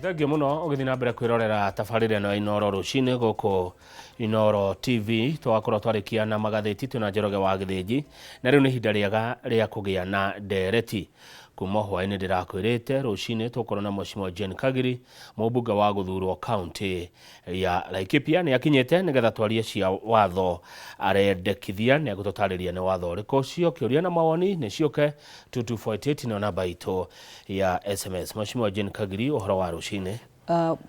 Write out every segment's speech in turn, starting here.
Thengiũ mũno ũgĩthiĩ na mbere kwĩrorera tabarĩra ĩno ya Inooro rũcinĩ gũkũ Inooro TV. Twakorwo twarĩkia na magathĩti twĩna Njoroge wa Gĩthĩnji, na rĩu nĩ ihinda rĩega rĩa kũgĩa na ndereti. Kuma hwaĩ-inĩ ndĩrakwĩrĩte rũcinĩ tũgũkorwo na Mheshimiwa Jane Kagiri, mũmbunge wa gũthurwo kaũntĩ ya Laikipia. Nĩ akinyĩte nĩgetha twarie cia watho arendekithia, nĩ egũtũtarĩria nĩ watho ũrĩkũ ũcio. Kĩũria na mawoni nĩ ciũke 22488 nĩyo namba itũ ya SMS. Mheshimiwa Jane Kagiri, ũhoro wa rũcinĩ?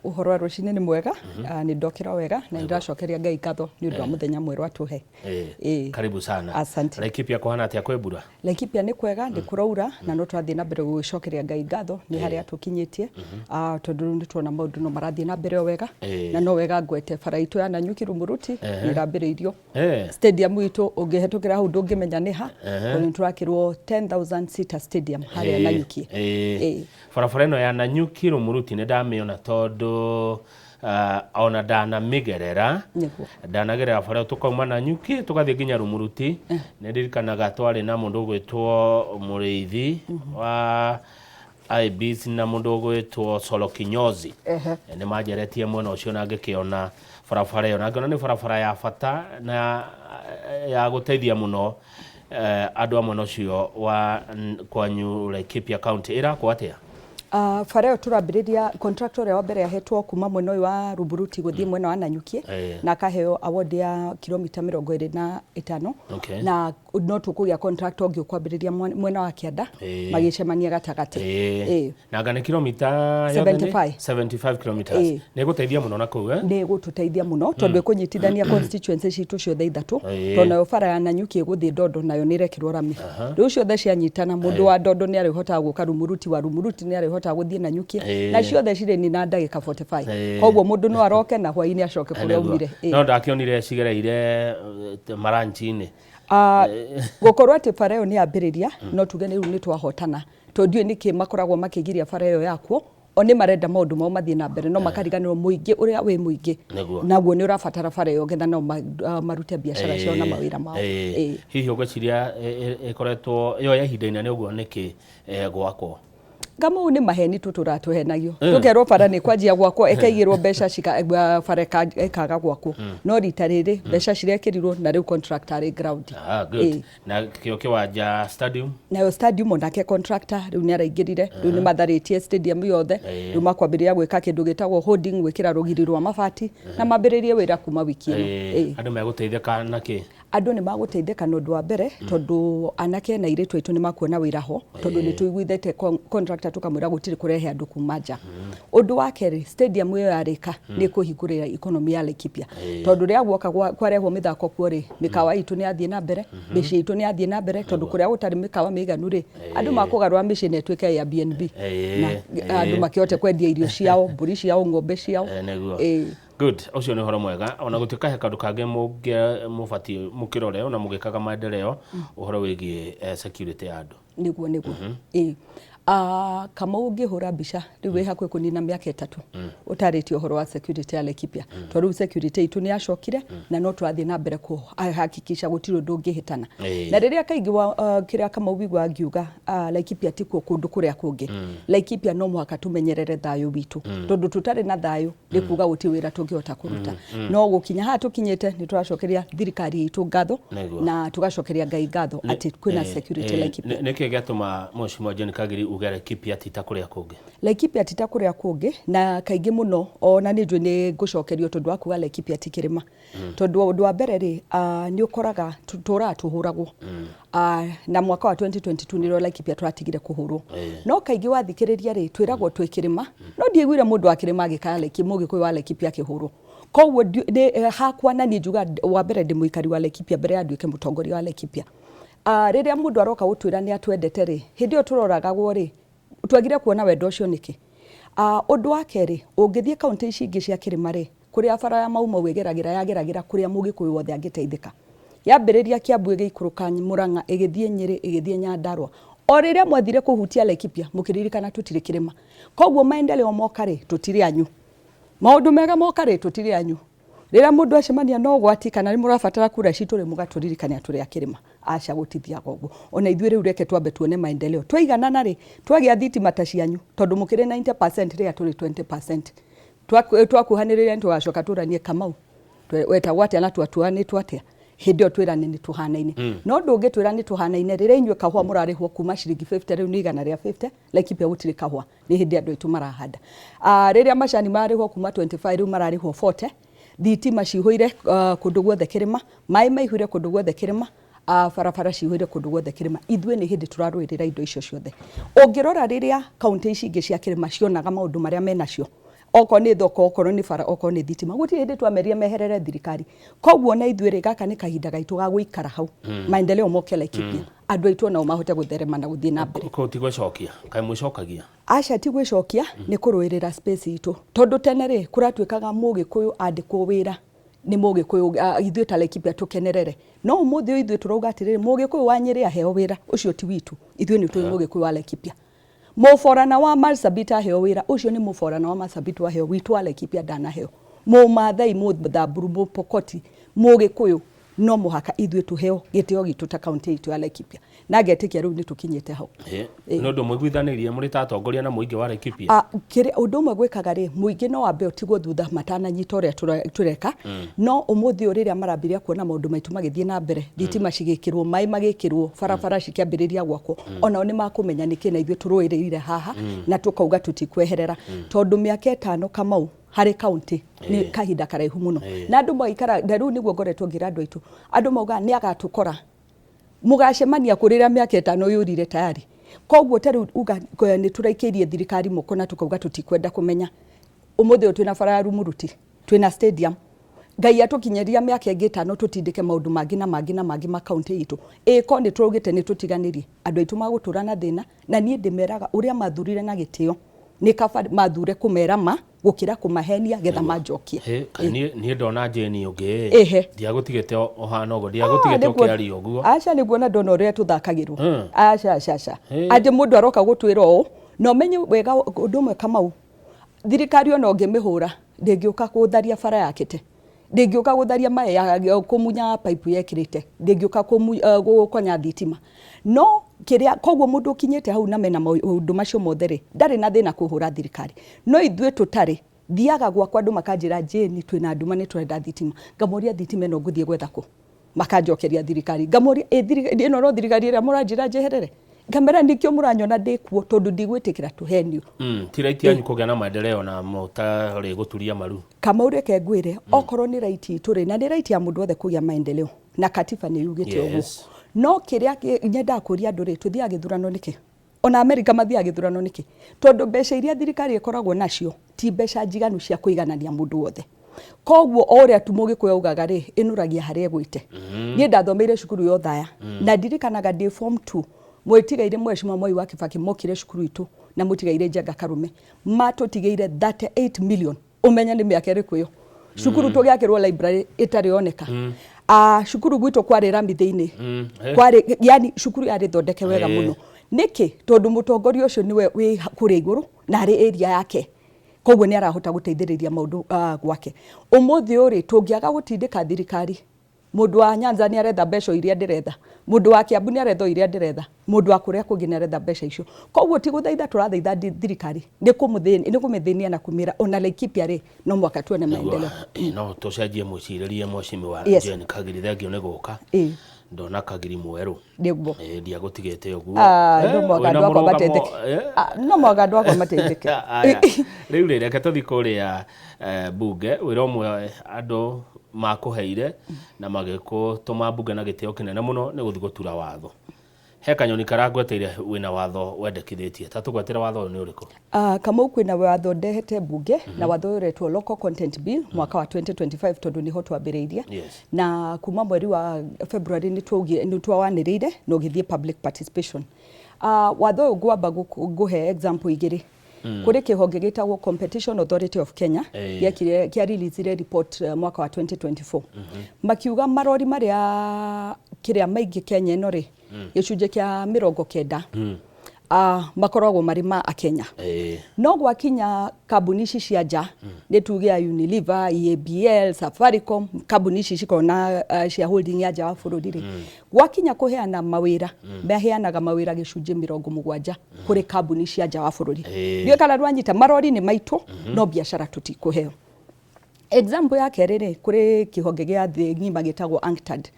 Ũhoro wa rũcinĩ nĩ mwega. Nĩ ndokĩra wega na nĩ ndĩracokeria Ngai ngatho nĩ ũndũ wa mũthenya mwerũ atũhe. Karibu sana. Asante. Laikipia kũhana atĩa, kwĩ mbura? Laikipia nĩ kwega, nĩ kũraura na no tũrathiĩ na mbere gũgĩcokeria Ngai ngatho nĩ harĩa tũkinyĩtie, tondũ rĩu nĩ tuona maũndũ no marathiĩ na mbere o wega. Na no wega ngwete bara itũ ya Nanyuki Rumuruti nĩ ĩrambĩrĩirio. Stadium itũ ũngĩhetũkĩra hau ndũngĩmenya nĩ ha, tondũ nĩ tũrakĩrwo 10,000 seater stadium harĩa Nanyuki. Barabara ĩno ya Nanyuki Rumuruti nĩ ndamĩona tondũ ona ndanamĩgerera. Ndanagerera bara ĩyo tũkauma Nanyuki tũgathiĩ nginya Rumuruti. Nĩ ndirikanaga twarĩ na mũndũ ũgwĩtwo Mũrĩithi wa IBs na mũndũ ũgwĩtwo Solo Kinyozi. Nĩ manjeretie mwena ũcio na ngĩkĩona barabara ĩyo na ngĩona nĩ barabara ya bata na ya gũteithia mũno andũ a mwena ũcio wa kwanyu Laikipia County. Ĩrakwo atĩa? Bara ĩyo tũrambĩrĩria contractor ũrĩa wa mbere ahetwo kuma mwena ũyũ wa Rumburuti gũthiĩ mwena wa Nanyuki, na akaheo award ya kilomita 25. Na no tũkũgĩa contractor ũngĩ ũkwambĩrĩria mwena wa kĩanda, magĩcemania gatagatĩ. Na anga nĩ kilomita yothe nĩ 75. 75 kilometers. Nĩ ĩgũteithia mũno na kũu, eh? Nĩ ĩgũtũteithia mũno tondũ ĩkũnyitithania constituency citũ ciothe ithatũ, tondũ nayo bara ya Nanyuki ĩgũthiĩ Ndondo nayo nĩ ĩrekĩrwo rami. Rĩu ciothe cianyitana, mũndũ wa Ndondo nĩ arĩhotaga gũka Rumuruti, wa Rumuruti nĩ arĩhotaga gũthiĩ Nanyuki, na ciothe cirĩ nina ndagĩka 45. Koguo mũndũ no aroke na hwaĩ-inĩ acoke kũrĩa aumire. No ndakĩonire cigereire maranchi-inĩ. Gũkorwo atĩ bara ĩyo nĩ yambĩrĩria, no tuge rĩu nĩ twahotana, tondũ ndiũĩ nĩkĩ makoragwo makĩgiria bara ĩyo yakwo. O nĩ marenda maũndũ mao mathiĩ na mbere, no makariganĩrwo mũingĩ ũrĩa wĩ mũingĩ naguo nĩ ũrabatara bara ĩyo getha nao marute biacara ciao na mawĩra mao. Hihi ũgwĩciria ĩkoretwo yoya ihinda inene ũguo nĩkĩ gwakwo? Kamau, nĩ maheni tũtũraga tũhenagio, tũkerwo bara nĩ kwanjia gwakwo, ĩkaigĩrwo mbeca bara ĩkaga gwakwo, no rita rĩrĩ mbeca cirekĩrirwo na rĩu contractor arĩ ground. Ah, good. Na kĩo kĩwanja stadium? Nayo stadium onake contractor rĩu nĩ araingĩrire. Rĩu nĩ matharĩtie stadium yothe. Rĩu makwambĩrĩria gwĩka kĩndũ gĩtagwo holding, gwĩkĩra rũgiri rwa mabati na mambĩrĩrie wĩra kuma wiki ĩno. Andũ megũteithĩka na kĩ? Andũ nĩ magũteithĩka na ũndũ wa mbere, tondũ anake na airĩtu aitũ nĩ makuona wĩra ho, tondũ nĩ tũiguithĩte contractor tũkamwĩra gũtirĩ kũrehe andũ kuma nja. Ũndũ wa kerĩ, stadium ĩyo yarĩka nĩ ĩkũhingũrĩra economy ya Laikipia, tondũ rĩrĩa guoka kwarehwo mĩthako kuo rĩ, mĩkawa itũ nĩ yathiĩ na mbere, mĩciĩ itũ nĩ yathiĩ na mbere, tondũ kũrĩa gũtarĩ mĩkawa mĩiganu rĩ, andũ makũgarũra mĩciĩ na ĩtuĩke Airbnb na andũ makĩhote kwendia irio ciao, mbũri ciao, ng'ombe ciao. Good, ũcio nĩ ũhoro mwega. Ona gũtuĩka he kaũndũ kangĩ mũbatiĩ mũkĩrore ona mũgĩkaga maendeleo, ũhoro wĩgiĩ security ya andũ. Nĩguo. Ĩĩ. Ah, Kamau, ũngĩhũra mbica rĩu wĩ hakuhĩ kũnina mĩaka 3 ũtarĩtie ũhoro wa security ya Laikipia, tondũ rĩu security itũ nĩ yacokire na no tũrathiĩ na mbere kũhakikisha gũtirĩ ũndũ ũngĩhĩtana. Na rĩrĩa kaingĩ wa, kĩrĩa Kamau wiguaga ngiuga, Laikipia tikuo kũndũ kũrĩa kũngĩ. Laikipia no mũhaka tũmenyerere thayũ witũ, tondũ tũtarĩ na thayũ nĩ kuga gũtirĩ wĩra tũngĩhota kũruta. No gũkinya haha tũkinyĩte, nĩ tũracokeria thirikari itũ ngatho na tũgacokeria Ngai ngatho atĩ kwĩna security Laikipia. Nĩkĩ gĩatũma Mheshimiwa Jane Kagiri uge Laikipia ti ta kũrĩa kũngĩ? Laikipia ti ta kũrĩa kũngĩ, na kaingĩ mũno ona nĩ njũĩ nĩ ngũcokerio tondũ wa kuga Laikipia ti kĩrĩma. Tondũ ũndũ wa mbere rĩ, nĩ ũkoraga tũraga tũhũragwo. Na mwaka wa 2022 nĩrĩo Laikipia tũratigire kũhũrwo. No kaingĩ wathikĩrĩria rĩ, twĩragwo twĩ kĩrĩma, no ndiaiguire mũndũ wa kĩrĩma agĩkaya Laikipia, Mũgĩkũyũ wa Laikipia akĩhũrwo. Koguo hakwa na niĩ njuga wa mbere ndĩ mũikari wa Laikipia mbere ya nduĩke mũtongoria wa Laikipia. Rĩrĩa mũndũ aroka gũtwĩra nĩ atwendete rĩ, hĩndĩ ĩyo tũroragagwo rĩ, twagire kuona wendo ũcio nĩkĩ? Ũndũ wa kerĩ, ũngĩthiĩ kaũntĩ ici ingĩ cia kĩrĩma rĩ, kũrĩa bara ya Mau Mau ĩgeragĩra, yageragĩra kũrĩa Mũgĩkũyũ wothe angĩteithĩka. Yambĩrĩria Kiambu ĩgĩikũrũka Murang'a, ĩgĩthiĩ Nyĩrĩ, ĩgĩthiĩ Nyandarua. O rĩrĩa mwathire kũhutia Laikipia, mũkĩririkana tũtirĩ kĩrĩma. Koguo maendeleo moka rĩ, tũtirĩ anyu. Maũndũ mega moka rĩ, tũtirĩ anyu. Rĩrĩa mũndũ acemania na ũgwati kana nĩ mũrabatara kura citũ rĩ, mũgatũririkania tũrĩ a kĩrĩma. Aca, gũtithiaga ũguo. Ona ithuĩ rĩu reke twambe tuone maendeleo. Twaiganana rĩ, twagĩa thitima ta cianyu, tondũ mũkĩrĩ 90% rĩrĩa tũrĩ 20%. Twakuhanĩrĩria nĩ tũgacoka tũranie Kamau wetagwo atĩa na twatuanĩtwo atĩa. Hĩndĩ ĩyo twĩrane nĩ tũhanaine. No ndũngĩtwĩra nĩ tũhanaine rĩrĩa inyuĩ kahũa mũrarĩhwo kuma ciringi 50 rĩu nĩ 150, Laikipia gũtirĩ kahũa, nĩ hĩndĩ andũ aitũ marahanda. Rĩrĩa macani mararĩhwo kuma 25 rĩu mararĩhwo 40, thitima cihũire kũndũ guothe kĩrĩma, maĩ maihũire kũndũ guothe kĩrĩma, barabara cihũire kũndũ guothe kĩrĩma. Ithuĩ nĩ hĩndĩ tũrarũĩrĩra indo icio ciothe. Ũngĩrora rĩrĩa kaũntĩ ici ingĩ cia kĩrĩma cionaga maũndũ marĩa menacio, okorwo nĩ thoko, okorwo nĩ bara, okorwo nĩ thitima, gũtirĩ hĩndĩ twamerire meherere thirikari. Koguo na ithuĩ rĩ, gaka nĩ kahinda gaitũ ga gũikara hau, maendeleo moke Laikipia, andũ aitũ onao mahote gũtherema na gũthiĩ na mbere. Kũu ti gwĩcokia, kaĩ mwĩcokagia? Aca, ti gwĩcokia, nĩ kũrũĩrĩra space itũ. Tondũ tene rĩ, kũratuĩkaga Mũgĩkũyũ andĩkwo wĩra nĩ Mũgĩkũyũ, ithuĩ ta Laikipia tũkenerere. No ũmũthĩ ũyũ ithuĩ tũrauga atĩrĩrĩ, Mũgĩkũyũ wa Nyĩrĩ aheo wĩra, ũcio ti witũ, ithuĩ nĩ tũĩ Mũgĩkũyũ wa Laikipia. Mũborana wa Marsabit aheo wĩra, ũcio nĩ mũborana wa Marsabit waheo, witũ wa Laikipia ndanaheo. Mũmathai, Mũthamburu, Mũpokoti, Mũgĩkũyũ, no mũhaka ithuĩ tũheo gĩtĩo gitũ ta kaunti itũ ya Laikipia. Na ngetĩkia rĩu nĩ tũkinyĩte hau. Nĩ ũndũ mũiguithanĩirie mũrĩ ta atongoria na mũingĩ wa Laikipia? Kĩrĩa ũndũ ũmwe gwĩkaga rĩ, mũingĩ no wambe ũtigwo thutha matananyita ũrĩa tũreka, no ũmũthĩ ũyũ rĩrĩa marambiria kuona maũndũ maitũ magĩthiĩ na mbere, thitima cigĩkĩrwo, maĩ magĩkĩrwo, barabara cikĩambĩrĩria gwakwo, onao nĩ makũmenya nĩkĩ na ithuĩ tũrũĩrĩire haha na tũkauga tũtikweherera. Tondũ mĩaka 5 Kamau harĩ kaunti nĩ kahinda karaihu mũno. Na andũ magaikara, na rĩu nĩguo ngoretwo ngĩra andũ aitũ, andũ maugaga nĩ agatũkora, mũgacemania kũ rĩrĩa mĩaka 5 yũrire tayari. Koguo ta rĩu uga nĩ tũraikĩirie thirikari moko na tũkauga tũtikwenda kũmenya. Ũmũthĩ ũyũ twĩna bara ya Rumuruti, twĩna stadium. Ngai atũkinyĩria mĩaka ĩngĩ 5 tũtindĩke maũndũ mangĩ na mangĩ na mangĩ ma kaunti itũ. Ĩko nĩ tũraugĩte nĩ tũtiganĩrie, andũ aitũ magũtũra na thĩna, na niĩ ndĩmeraga ũrĩa mathurire na gĩtĩo, nĩ kaba mathure kũmera ma gũkĩra kũmahenia getha manjokie. Niĩ ndona Jane ũngĩ ndiagũtigĩte ũhana ũguo, ndiagũtigĩte ũkĩaria ũguo. Aca, nĩguo na ndona ũrĩa tũthakagĩrwo. Aca, aca, aca. Atĩ mũndũ aroka gũtwĩra ũũ, na ũmenye wega ũndũ ũmwe Kamau, thirikari ona ũngĩmĩhũra ndĩngĩũka gũtharia bara yakĩte, ndĩngĩũka gũtharia maĩ ya kũmunya pipe yekĩrĩte, ndĩngĩũka gũkonya thitima. No kĩrĩa koguo mũndũ ũkinyĩte hau na mena maũndũ macio mothe rĩ, ndarĩ na thĩna kũhũra thirikari. No ithuĩ tũtarĩ, thiaga gwakwa andũ makanjĩra Jane twĩna nduma nĩ tũrenda thitima. Ngamoria thitima ĩno ngũthiĩ gwetha kũ? Makanjokeria thirikari. Ngamoria ĩno no thirikari ĩrĩa mũranjĩra njeherere? Ngamera nĩkĩo mũranyona ndĩkuo tondũ ndigwĩtĩkĩra tũhenio. Ti right yanyu kũgĩa na maendeleo na mũtarĩ gũturia maru. Kamau reke ngwĩre, okorwo nĩ right itũ rĩ, na nĩ right ya mũndũ wothe kũgĩa maendeleo, na katiba nĩ yugĩte ũguo. No kĩrĩa nyendaga kũria andũ rĩ, tũthiaga gĩthurano nĩkĩ? Ona Amerika mathiaga gĩthurano nĩkĩ? Tondũ mbeca iria thirikari ĩkoragwo nacio ti mbeca njiganu cia kũiganania mũndũ wothe. Koguo o ũrĩa tu Mũgĩkũyũ augaga rĩ, ĩnũragia harĩa ĩgwĩte. Niĩ ndathomeire cukuru ya Othaya na ndirikanaga ndĩ form 2 mwĩtigaire Mheshimiwa Mwai wa Kibaki mokire cukuru itũ na mũtigaire Njenga Karume, matũtigĩire 38 million. Ũmenye nĩ mĩaka ĩrĩkũ ĩyo. Cukuru tũgĩakĩrwo library ĩtarĩ yoneka. Cukuru gwitũ kwarĩ rami thĩinĩ. Kwarĩ, yani cukuru yarĩ thondeke wega mũno. Nĩkĩ? Tondũ mũtongoria ũcio nĩwe wĩ kũrĩa igũrũ na arĩ area yake. Koguo nĩ arahota gũteithĩrĩria maũndũ gwake. Ũmũthĩ ũyũ rĩ, tũngĩaga gũtindĩka thirikari, mũndũ wa Nyanza nĩ aretha mbeca iria ndĩretha, mũndũ wa Kiambu nĩ aretha iria ndĩretha, mũndũ wa kũrĩa kũngĩ nĩ aretha mbeca icio. Koguo ti gũthaitha tũrathaitha thirikari, nĩ kũmĩthĩnia na kũmĩra ona Laikipia rĩ, no mũhaka tuone maendeleo. No tũcenjie mwĩcirĩrie Mheshimiwa Jane Kagiri, thengiũ nĩ gũka. Ndona Kagiri mwerũ. Nĩguo. Ndiagũtigĩte ũguo. No mũhaka andũ akwa mateithĩke. No mũhaka andũ akwa mateithĩke. Rĩu rĩ, reke tũthiĩ kũrĩa mbunge, wĩra ũmwe andũ makũheire na magĩgũtũma mbunge na gĩtĩo kĩnene mũno nĩ gũthiĩ gũtura watho. He kanyoni karangweteire wĩna watho wendekithĩtie, ta tũgwetere watho ũyũ nĩ ũrĩkũ? Kamau kwĩna watho ndehete mbunge na watho ũyũ ũretwo Local Content Bill mwaka wa 2025 tondũ nĩho twambĩrĩirie. Na kuma mweri wa February nĩ twawanĩrĩire na ũgĩthiĩ public participation. Watho ũyũ ngwamba ngũhe example igĩrĩ. Kũrĩ kĩhonge gĩtagwo Competition Authority of Kenya gĩekire kĩa release report mwaka wa 2024. Makiuga marori marĩa kĩrĩa maingĩ Kenya ĩno rĩ, gĩcunjĩ kĩa 90 Makoragwo marĩ ma akenya. No gwakinya kambuni ici cia nja, nĩ tuge ya Unilever, EABL, Safaricom, kambuni ici cikoragwo na shareholding ya nja wa bũrũri rĩ, gwakinya kũheana mawĩra, maheanaga mawĩra gĩcunjĩ 70 kũrĩ kambuni cia nja wa bũrũri. Ndiũĩ kana rwanyita, marori nĩ maitũ, no biacara tũtikũheo. Example ya kerĩ rĩ, kũrĩ kĩhonge gĩa thĩ ng'ima gĩtagwo UNCTAD,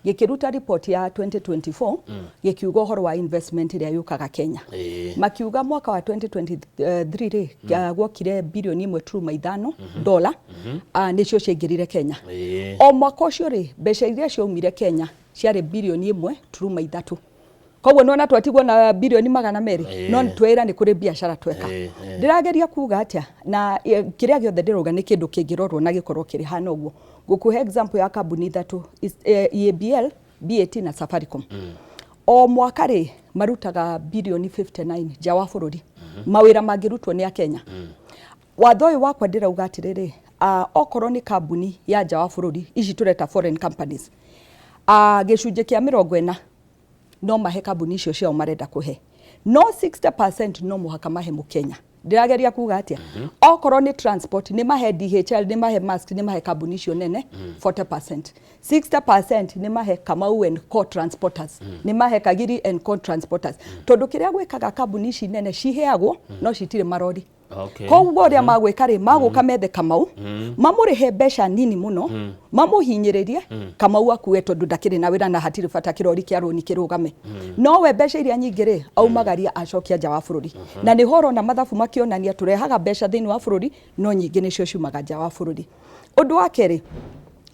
gĩkĩruta report ya 2024, gĩkiuga ũhoro wa investment ĩrĩa yũkaga Kenya. Makiuga mwaka wa 2023 rĩ, gwokire birioni 1.5 dola, nĩcio ciaingĩrire Kenya. O mwaka ũcio rĩ, mbeca iria ciaumire Kenya ciarĩ birioni 1.3. Koguo nĩwona twatigwo na birioni 200. No twĩra nĩ kũrĩ biacara tweka. Ndĩrageria kuga atĩa na kĩrĩa gĩothe ndĩrauga nĩ kĩndũ kĩngĩrorwo na gĩkorwo kĩrĩ hana ũguo. Ngũkũhe example ya kambuni ithatũ, EABL, BAT na Safaricom. O mwaka rĩ, marutaga birioni 59 nja wa bũrũri, mawĩra mangĩrutwo nĩ akenya. Watho ũyũ wakwa ndĩrauga atĩrĩrĩ, okorwo nĩ kambuni ya nja wa bũrũri, ici tũreta foreign companies, gĩcunjĩ kĩa 40 no mahe kambuni icio ciao marenda kũhe, no 60% no mũhaka mahe mũkenya. Ndĩrageria kuga atĩa? Okorwo nĩ transport, nĩ mahe DHL, nĩ mahe Maersk, nĩ mahe kambuni icio nene 40%, 60% nĩ mahe Kamau and Co Transporters, nĩ mahe Kagiri and Co Transporters, tondũ kĩrĩa gwĩkaga, kambuni ici nene ciheagwo no citirĩ marori. Koguo ũrĩa magwĩka rĩ, magũka methe Kamau, mamũrĩhe mbeca nini mũno, mamũhinyĩrĩrie Kamau akue, tondũ ndakĩrĩ na wĩra na hatirĩ bata kĩrori kĩa rũni kĩrũgame. No we mbeca iria nyingĩ rĩ, aumagaria acokia nja wa bũrũri, na nĩho ũrona mathabu makĩonania tũrehaga mbeca thĩinĩ wa bũrũri, no nyingĩ nĩcio ciumaga nja wa bũrũri. Ũndũ wa kerĩ,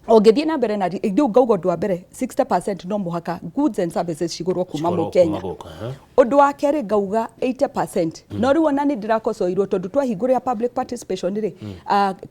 ũngĩthiĩ na mbere na rĩu ngauga, ũndũ wa mbere, 60% no mũhaka goods and services cigũrwo kuma Cikorwo mũkenya. Kuma gũkũ, aha. Ũndũ wa kerĩ, ngauga 80%, no rĩu ona nĩ ndĩrakocoirwo tondũ twahingũrĩra public participation rĩ,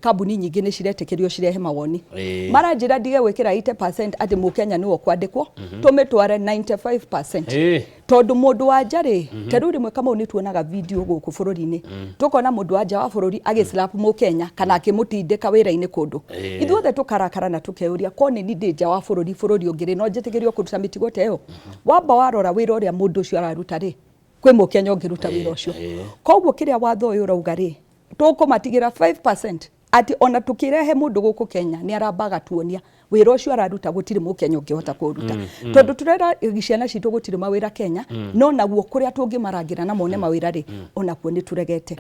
kambuni nyingĩ nĩ ciretĩkĩrio cirehe mawoni. Maranjĩra ndige gwĩkĩra 80% atĩ mũkenya nĩwe ũkwandĩkwo, tũmĩtware 95%, tondũ mũndũ wa nja rĩ, ta rĩu rĩmwe, Kamau, nĩ tuonaga video gũkũ bũrũri-inĩ, tũkona mũndũ wa nja wa bũrũri agĩslap mũkenya kana akĩmũtindĩka wĩra-inĩ kũndũ. Ithuothe tũkarakara na tũkeyũria, ko nĩ ndĩ nja wa bũrũri, bũrũri ũngĩ rĩ, no njĩtĩkĩrio kũruta mĩtigo ta ĩyo? Wamba warora wĩra ũrĩa mũndũ ũcio araruta rĩ, kwĩ mũkenya ũngĩruta wĩra ũcio? Koguo kĩrĩa watho ũyũ ũrauga rĩ, tũkũmatigĩra 5% atĩ ona tũkĩrehe mũndũ gũkũ Kenya, nĩ aramba agatuonia wĩra ũcio araruta gũtirĩ mũkenya ũngĩhota kũũruta, tondũ tũrera ciana citũ gũtirĩ mawĩra Kenya, no naguo kũrĩa tũngĩmarangĩra na mone mawĩra rĩ, onakuo nĩ tũregete.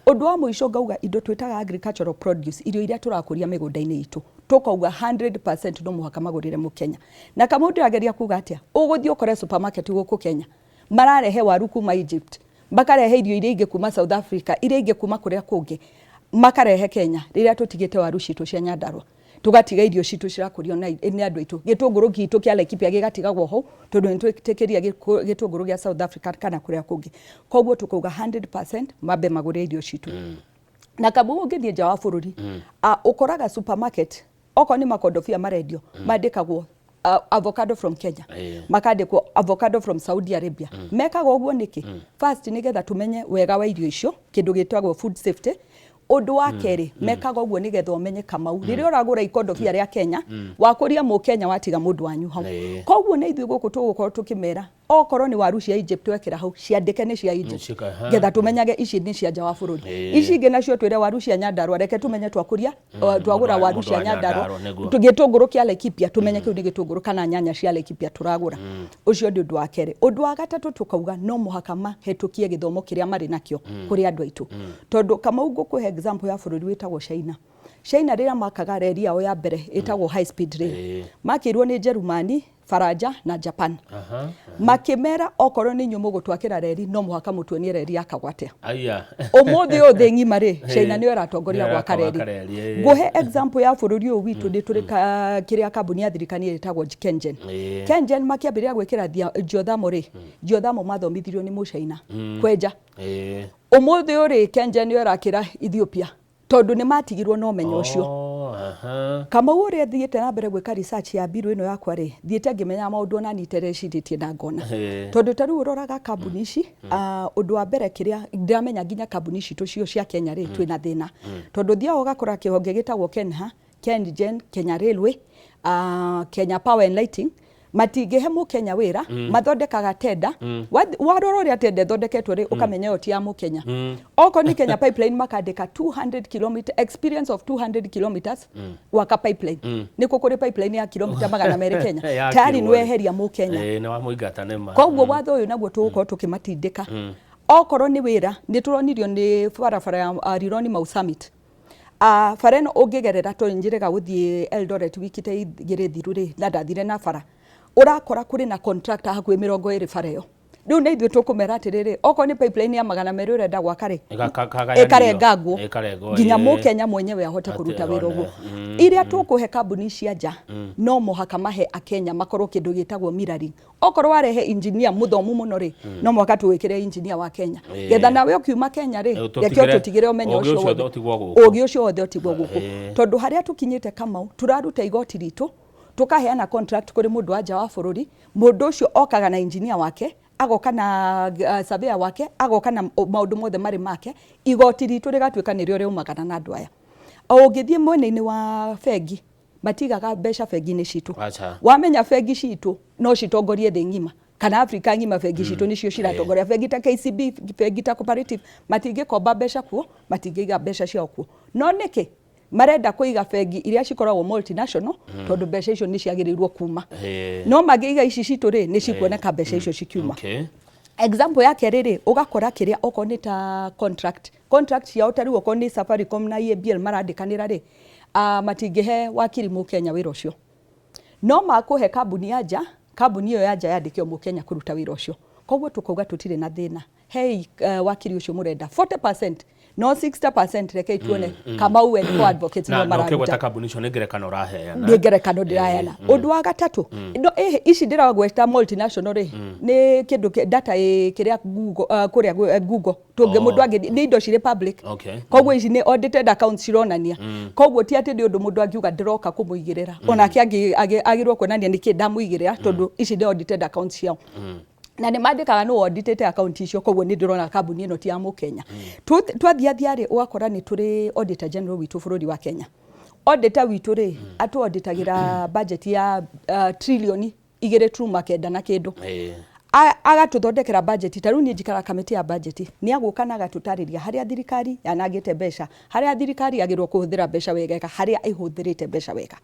Ũndũ wa mũico, ngauga indo twĩtaga agricultural produce, irio iria tũrakũria mĩgũnda-inĩ itũ, tũkauga 100% no mũhaka magũrĩre mũkenya. Na kamau, ndĩrageria kuga atĩa? Ũgũthiĩ ũkore supermarket gũkũ Kenya mararehe waru kuma Egypt, makarehe irio iria ingĩ kuma South Africa, iria ingĩ kuma kũrĩa kũngĩ, makarehe Kenya, rĩrĩa tũtigĩte waru citũ cia Nyandarua, tũgatiga irio citũ cirakũrio nĩ andũ aitũ, gĩtũngũrũ gitũ kĩa Laikipia gĩgatigagwo hau tondũ nĩ twĩtĩkĩria gĩtũngũrũ gĩa South Africa kana kũrĩa kũngĩ. Koguo tũkauga 100% mambe magũre irio citũ. Na kamau, ũngĩthiĩ nja wa bũrũri, ũkoraga supermarket, okorwo nĩ makondobia marendio, mandĩkagwo avocado from Kenya, makandĩkwo avocado from Saudi Arabia. Mekaga ũguo nĩkĩ? First, nĩgetha tũmenye wega wa irio icio, kĩndũ gĩtagwo food safety. Ũndũ wa kerĩ, mekaga ũguo nĩgetha ũmenye, Kamau, rĩrĩa ũragũra ikondobia rĩa Kenya, wakũria mũkenya, watiga mũndũ wanyu hau. Koguo na ithuĩ gũkũ tũgũkorwo tũkĩmera, okorwo nĩ waru cia Egypt wekĩra hau, ciandĩke nĩ cia Egypt, getha tũmenyage ici nĩ cia nja wa bũrũri. Ici ingĩ nacio twĩre waru cia Nyandarua, reke tũmenye twakũria, twagũra waru mũndũ cia wa Nyandarua, Nyandarua, nĩguo. Gĩtũngũrũ kĩa Laikipia, tũmenye kĩu nĩ gĩtũngũrũ kana nyanya cia Laikipia tũragũra. Ũcio nĩ ũndũ wa kerĩ. Ũndũ wa gatatũ, tũkauga no mũhaka mahĩtũkie gĩthomo kĩrĩa marĩ nakĩo kũrĩ andũ aitũ, tondũ Kamau, ngũkũhe example ya bũrũri wĩtagwo China. China, rĩrĩa makaga reri yao ya mbere ĩtagwo high speed rail, makĩirwo nĩ Jerumani, Faranja na Japan. Makĩmera, okorwo nĩ inyuĩ mũgũtwakĩra reri, no mũhaka mũtuonie reri yakagwo atĩa. Aya. Ũmũthĩ ũyũ thĩ ng'ima rĩ, China nĩyo ĩratongoria Nĩyo gwaka ĩraka reri. gwaka reri, ĩĩ. Ngũhe example ya bũrũri ũyũ witũ, nĩ tũrĩ kĩrĩa kambuni ya thirikari ĩtagwo KenGen. KenGen makĩambĩrĩria gwĩkĩra geothermal rĩ, geothermal mathomithirio nĩ mũcaina kwenja. Ũmũthĩ ũyũ rĩ, KenGen nĩyo ĩrakĩra Ethiopia, tondũ nĩ matigirwo na ũmenyo ũcio. Oh, aha. Kamau, ũrĩa thiĩte na mbere gwĩka research ya mbiru ĩno yakwa rĩ, thiĩte ngĩmenyaga maũndũ ona niĩ iterecirĩtie na ngona, tondũ ta rĩu ũroraga kambuni ici, ũndũ wa mbere kĩrĩa ndĩramenya, nginya kambuni ici tũcio cia Kenya rĩ, twĩna thĩna, tondũ thiaga ũgakora kĩhonge gĩtagwo Kenha, KenGen, Kenya Railway, Kenya Power and Lighting. Matingĩhe Mũkenya wĩra. Mathondekaga tenda. Warora ũrĩa tenda ĩthondeketwo rĩ, ũkamenya ĩyo ti ya Mũkenya. Okorwo nĩ Kenya Pipeline, makandĩka 200 kilometer experience of 200 kilometers gwaka pipeline. Nĩkũ kũrĩ pipeline ya kilomita 200 Kenya? Yakirwo Tayari rĩ. Nĩweheria Mũkenya. Ĩĩ, nĩ wamũingata nĩ ma. Koguo watho ũyũ naguo tũgũkorwo tũkĩmatindĩka. Okorwo nĩ wĩra, nĩ tũronirio nĩ barabara ya Rironi Mau Summit. Bara ĩno ũngĩgerera, tondũ njĩrĩga gũthiĩ Eldoret wiki ta 2 thiru rĩ, na ndathire na bara, ũrakora kũrĩ na contractor hakuhĩ 20 bara ĩyo. Rĩu nĩ ithuĩ tũkũmera atĩrĩrĩ, okorwo nĩ pipeline ya 200 ũrenda gwaka rĩ, ĩkarengangwo Ĩkarengwo, nginya ĩĩ. Mũkenya mwenyewe ahote kũruta Atĩ wĩra one, ũguo. Iria tũkũhe kambuni cia nja, no mũhaka mahe Akenya makorwo kĩndũ gĩtagwo mirroring. Okorwo warehe engineer mũthomu mũno rĩ, no mũhaka tũwĩkĩre engineer wa Kenya, getha nawe ũkiuma Kenya rĩ, reke ũtũtigĩre ũmenyo ũgĩ ũcio ũcio wothe. ũtigwo gũkũ. Ũgĩ ũcio wothe ũtigwo gũkũ, tondũ harĩa tũkinyĩte, Kamau, tũraruta igoti ritũ tũkaheana contract kũrĩ mũndũ wa nja wa bũrũri. Mũndũ ũcio okaga na engineer wake, agoka na surveyor wake, agoka na maũndũ mothe marĩ make. Igoti ritũ rĩgatuĩka nĩrĩo rĩaumagana na andũ aya. O ũngĩthiĩ mwena-inĩ wa bengi, matigaga mbeca bengi-inĩ citũ. Acha. Wamenya bengi citũ no citongorie thĩ ng'ima kana Afrika ng'ima. Bengi citũ nĩcio ciratongoria. Bengi ta KCB, bengi ta Cooperative, matingĩkomba mbeca kuo, matingĩiga mbeca ciao kuo. No nĩkĩ marenda kũiga bengi iria cikoragwo multinational? Tondũ mbeca icio nĩ ciagĩrĩirwo kuma. No mangĩiga ici citũ rĩ, nĩ cikuoneka mbeca icio cikiuma. Example ya kerĩ rĩ, ũgakora kĩrĩa okorwo nĩ ta contract ciao, ta rĩu okorwo nĩ Safaricom na EABL marandĩkanĩra rĩ, matingĩhe wakiri Mũkenya wĩra ũcio, no makũhe kambuni ya nja. Kambuni ĩyo ya nja yandĩke o Mũkenya kũruta wĩra ũcio. Koguo tũkauga tũtirĩ na thĩna, hei wakiri ũcio mũrenda 40%, no 60% rekei tuone Kamau and Co Advocates na nĩo na ũkĩgweta mararuta. Kambuni icio nĩ ngerekano ũraheana. Nĩ ngerekano ndĩraheana. Ũndũ wa gatatũ, no ici ndĩragweta multinational rĩ, nĩ kĩndũ data ĩ kĩrĩa Google, kũrĩa Google tũngĩ mũndũ angĩthiĩ, nĩ indo cirĩ public. Koguo ici nĩ audited accounts cironania. Koguo ti atĩ nĩ ũndũ mũndũ angiuga ndĩroka kũmũigĩrĩra. Onake agĩrĩirwo kuonania nĩkĩ ndamũigĩrĩra, tondũ ici nĩ audited accounts ciao na nĩ mandĩkaga nũ auditĩte account icio. Koguo nĩ ndĩrona kambuni ĩno ti ya Mũkenya. Twathiathia rĩ, ũgakora nĩ tũrĩ auditor general witũ bũrũri wa Kenya. Auditor witũ rĩ, atũ auditagĩra budget ya trilioni igĩrĩ turuma kenda na kĩndũ. Agatũthondekera budget. Ta rĩu niĩ njikaraga kamĩtĩ ya budget. Nĩ agũka na agatũtarĩria harĩa thirikari yanangĩte mbeca, harĩa thirikari yagĩrĩirwo kũhũthĩra mbeca wega, harĩa ĩhũthĩrĩte mbeca wega.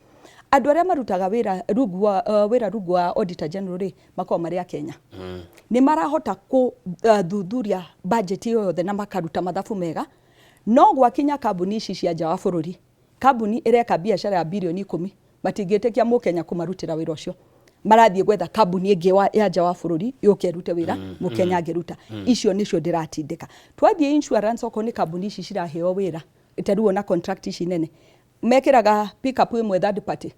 Andũ arĩa marutaga wĩra rungu wa wĩra rungu wa auditor general rĩ, makoragwo marĩ a Kenya. Nĩ marahota kũthuthuria budget ĩyo yothe na makaruta mathabu mega. No gwakinya kambuni ici cia nja wa bũrũri, kambuni ĩreka biacara ya birioni 10, matingĩtĩkia Mũkenya kũmarutĩra wĩra ũcio. Marathiĩ gwetha kambuni ĩngĩ ya nja wa bũrũri yũke ĩrute wĩra Mũkenya angĩruta. Icio nĩcio ndĩratindĩka. Twathiĩ insurance, okorwo nĩ kambuni ici ciraheo wĩra, ta rĩu ona contract ici nene, mekĩraga pickup ĩmwe third party,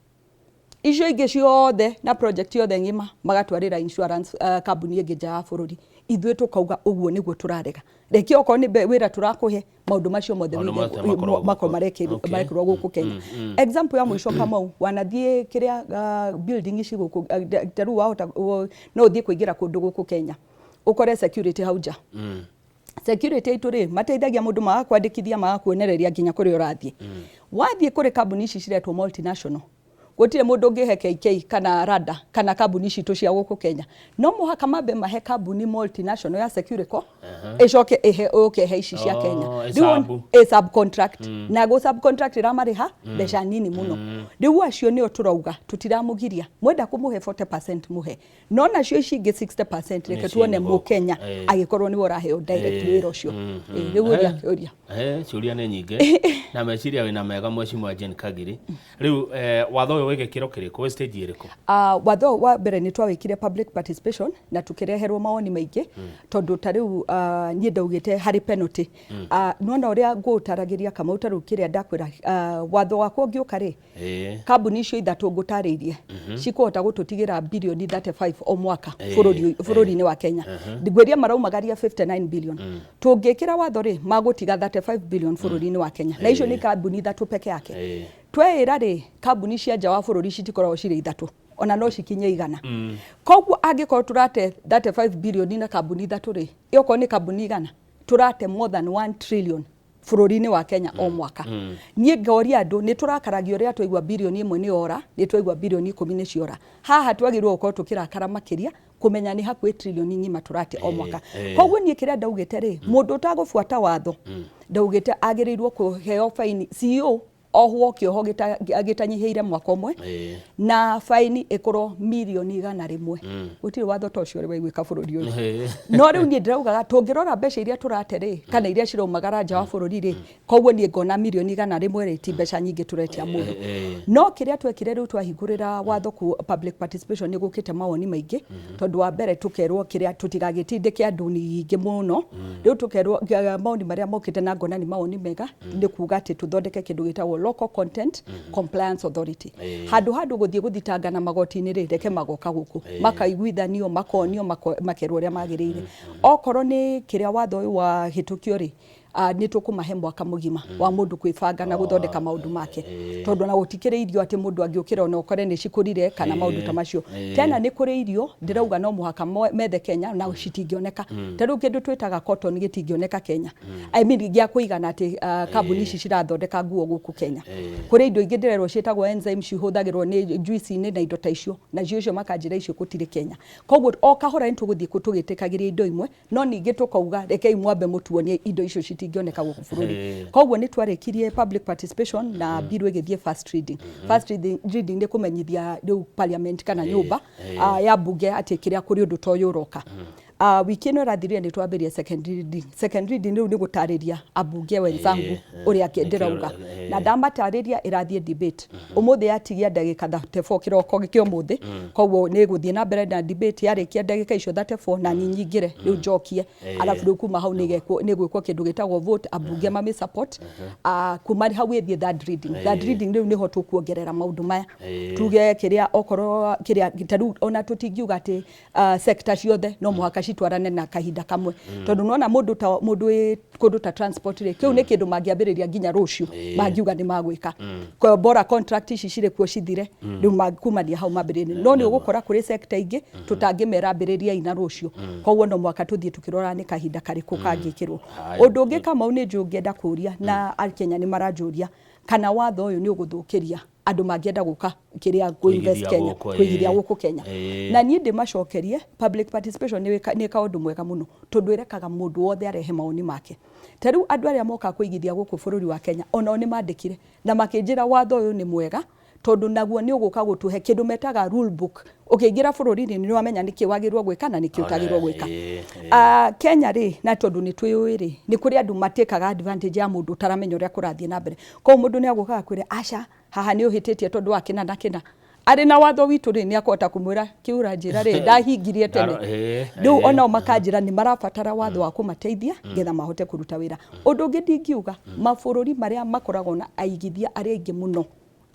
icio ingĩ ciothe na project yothe ng'ima magatwarĩra insurance kambuni ĩngĩ nja ya bũrũri. Ithuĩ tũkauga ũguo nĩguo tũrarega. Reke okorwo nĩ wĩra tũrakũhe, maũndũ macio mothe Maũndũ wĩige- mothe makorwo makorwo gũkũ. Marekĩrwo gũkũ Kenya. Example ya mũico, Kamau, wanathiĩ kĩrĩa building ici gũkũ, ta rĩu wahota no ũthiĩ kũingĩra kũndũ gũkũ Kenya, ũkore security hau nja. Security aitũ rĩ, mateithagia mũndũ, magakwandĩkithia, magakuonereria nginya kũrĩa ũrathiĩ. Wathiĩ kũrĩ kambuni ici ciretwo multinational, gũtirĩ mũndũ ũngĩhe KK kana Rada kana kambuni citũ cia gũkũ Kenya. No mũhaka mambe mahe kambuni multinational ya Securico, ĩcoke ĩhe ũke ĩhe ici cia Kenya. Ĩ Rĩu sub. Ĩ subcontract, na gũ subcontract ĩramarĩha mbeca nini mũno. Rĩu acio nĩo tũrauga tũtiramũgiria. Mwenda kũmũhe 40% mũhe, no nacio ici ingĩ 60% reke Nĩ tuone ciĩ gũkũ. Mũkenya agĩkorwo nĩwe ũraheo direct wĩra ũcio. Rĩu ũria kĩũria. Ciũria nĩ nyingĩ na meciria wĩna mega, Mheshimiwa Jane Kagiri. Rĩu watho ũyũ wĩ gĩkĩro kĩrĩkũ, wĩ stage ĩrĩkũ? Watho wa mbere nĩ twawĩkire public participation na tũkĩreherwo mawoni maingĩ, tondũ ta rĩu niĩ ndaugĩte harĩ penalty. Nĩwona ũrĩa ngũũtaragĩria, Kamau, ta rĩu kĩrĩa ndakwĩra, watho wakwa ũngĩũka rĩ, kambuni icio ithatũ ngũtarĩirie cikũhota gũtũtigĩra birioni 35 o mwaka bũrũri-inĩ wa Kenya. Ngwĩria maraumagaria 59 billion. Tũngĩkĩra watho rĩ, magũtiga 35 billion bũrũri-inĩ wa Kenya, na icio nĩ kambuni ithatũ peke yake. Tweĩra rĩ, kambuni cia nja wa bũrũri citikoragwo cirĩ ithatũ, ona no cikinye 100. Koguo angĩkorwo tũrate 35 billion na kambuni ithatũ rĩ, ĩokorwo nĩ kambuni 100, tũrate more than 1 trillion. Bũrũri-inĩ wa Kenya o mwaka. Niĩ ngoria andũ, nĩ tũrakaragio rĩrĩa twaigua birioni 1 nĩ yora, nĩ twaigua birioni 10 nĩ ciora. Haha twagĩrĩirwo gũkorwo tũkĩrakara makĩria kũmenya nĩ hakuhĩ trilioni ng'ima tũrate o mwaka. Koguo niĩ kĩrĩa ndaugĩte rĩ, mũndũ ũtagũbuata watho, ndaugĩte agĩrĩirwo kũheo faini, CEO ohwo kĩoho gĩtanyihĩire mwaka ũmwe na faini ĩkorwo mirioni 100. Gũtirĩ watho ta ũcio ũrĩ waiguĩka bũrũri ũyũ. No rĩu niĩ ndĩraugaga tũngĩrora mbeca iria tũrate rĩ, kana iria ciraumagara nja wa bũrũri rĩ, koguo niĩ ngona mirioni 100 rĩ, ti mbeca nyingĩ tũretia mũndũ. No kĩrĩa twekire rĩu twahingũrĩra watho ku public participation, nĩ gũkĩte mawoni maingĩ, tondũ wa mbere tũkerwo kĩrĩa tũtigagĩtindĩke andũ nyingĩ mũno. Rĩu tũkerwo mawoni marĩa mokĩte, na ngona nĩ mawoni mega, nĩ kuga atĩ tũthondeke kĩndũ gĩtagwo Local Content Compliance Authority. Handũ gũthiĩ gũthitangana magoti-inĩ rĩ, reke magoka gũkũ makaiguithanio, makonio, makerwo ũrĩa magĩrĩire. Okorwo nĩ kĩrĩa watho ũyũ wahĩtũkio rĩ, nĩ tũkũmahe mwaka mũgima wa mũndũ kwĩbanga na gũthondeka maũndũ make, tondũ ona gũtikĩrĩ irio atĩ mũndũ angĩũkĩra ona ũkore nĩ cikũrire kana maũndũ ta macio. Tena nĩ kũrĩ irio ndĩrauga no mũhaka methe Kenya na citingĩoneka. Ta rĩu kĩndũ twĩtaga cotton gĩtingĩoneka Kenya, I mean gĩa kũigana atĩ kambuni ici cirathondeka nguo gũkũ Kenya. Kũrĩ indo ingĩ ndĩrerwo ciĩtagwo enzyme, cihũthagĩrwo nĩ juice-inĩ na indo ta icio, nacio icio makanjĩra icio gũtirĩ Kenya. Koguo o kahora nĩ tũgũthiĩ tũgĩtĩkagĩria indo imwe, no ningĩ tũkauga rekei mwambe mũtuonie indo icio citingĩoneka gũkũ bũrũri. Koguo nĩ twarĩkirie public participation na bill ĩgĩthiĩ first reading. First reading nĩ kũmenyithia rĩu parliament kana nyũmba ya bunge atĩ kĩrĩa kũrĩ ũndũ ta ũyũ ũroka. Wiki ĩno ĩrathirire nĩ twambĩrĩria second reading. Second reading rĩu nĩ gũtarĩria ambunge wenzangu ũrĩa ndĩrauga, na ndamatarĩria ĩrathiĩ debate. Ũmũthĩ yatigia ndagĩka 34 kĩroko kĩa ũmũthĩ, koguo nĩ ĩgũthiĩ na mbere na debate. Yarĩkia ndagĩka icio 34 na niĩ nyingĩre rĩu njokie, arabu rĩu kuma hau nĩ gwĩkwo kĩndũ gĩtagwo vote, ambunge mami support. Kuma hau ĩthiĩ third reading. Third reading rĩu nĩho tũkuongerera maũndũ maya, tuge kĩrĩa okorwo kĩrĩa ta rĩu ona tũtingiuga atĩ sector ciothe no mũhaka citwarane na kahinda kamwe, tondũ nona mũndũ ta mũndũ wĩ kũndũ ta transport rĩ, kĩu nĩ kĩndũ mangĩambĩrĩria nginya rũciũ, mangiuga nĩ magwĩka. Kwa bora contract ici cirĩ kuo cithire, rĩu kumania hau mambĩrĩrie. No nĩ ũgũkora kũrĩ sector ingĩ tũtangĩmera ambĩrĩriai na rũciũ, koguo no mũhaka tũthiĩ tũkĩrora nĩ kahinda karĩkũ kangĩkĩrwo. Ũndũ ũngĩ, Kamau, nĩ njũĩ ũngĩenda kũria, na Akenya nĩ maranjũria kana watho ũyũ nĩ ũgũthũkĩria andũ mangĩenda gũka kĩrĩa kũ-invest Kũigithia Kenya, gũkũ, kũigithia gũkũ Kenya. Na niĩ ndĩmacokerie, public participation nĩ kaũndũ mwega mũno, tondũ ĩrekaga mũndũ wothe arehe mawoni make. Ta rĩu andũ arĩa moka kũigithia gũkũ bũrũri wa Kenya, onao nĩ mandĩkire na makĩnjĩra watho ũyũ nĩ mwega, tondũ naguo nĩ ũgũka gũtũhe kĩndũ metaga rule book. Ũkĩingĩra bũrũri-inĩ nĩ wamenya nĩkĩ wagĩrĩirwo gwĩka na nĩkĩ ũtagĩrĩirwo gwĩka. Kenya rĩ, na tondũ nĩ twĩũĩ rĩ, nĩ kũrĩ andũ matĩkaga advantage ya mũndũ ũtaramenya ũrĩa kũrathiĩ na mbere. Koguo mũndũ nĩ agũkaga kwĩre aca, haha nĩ ũhĩtĩtie tondũ wa kĩna na kĩna. Arĩ na watho witũ rĩ, nĩ akũhota kũmwĩra kĩu ũranjĩra rĩ, ndahingirie tene. Rĩu onao makanjĩra nĩ marabatara watho wa kũmateithia ngetha mahote kũruta wĩra. Ũndũ ũngĩ ndingiuga, mabũrũri marĩa makoragwo na aigithia arĩa aingĩ mũno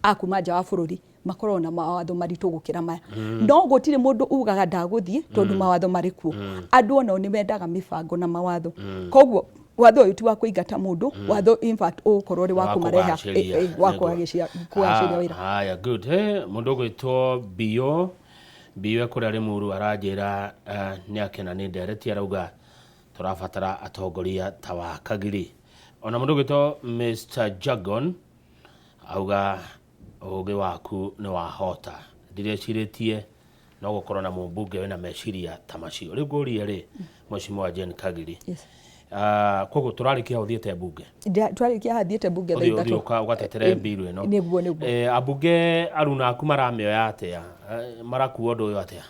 a kuma nja wa bũrũri makoragwo na mawatho maritũ gũkĩra maya, no gũtirĩ mũndũ ugaga ndagũthiĩ tondũ mawatho marĩ kuo. Andũ onao nĩ mendaga mĩbango na mawatho, koguo watho ũyũ ti wa kũingata mũndũ. Watho in fact ũgũkorwo ũrĩ wa kũmareha kũgacĩria. Wa kũgacĩria wĩra. Haya, good. Hey, mũndũ ũgwĩtwo Bio Bio kũrĩa Rĩmuru aranjĩra nĩ akena nĩ ndereti, arauga tũrabatara atongoria ta wa Kagiri. Ona mũndũ ũgwĩtwo Mr Jagon auga ũgĩ waku nĩ wahota, ndirecirĩtie no gũkorwo na mũmbunge wĩna meciria ta macio. Rĩu ngũrie rĩ, Mheshimiwa Jane Kagiri, koguo tũrarĩkia hau ũthiĩte mbunge? Twarĩkia haha thiĩte mbunge thaa ũthiĩ 3. Ũgatetere mbiru ĩno. Nĩguo. Ambunge aruna aku maramĩoya atĩa? Marakua ũndũ ũyũ atĩa?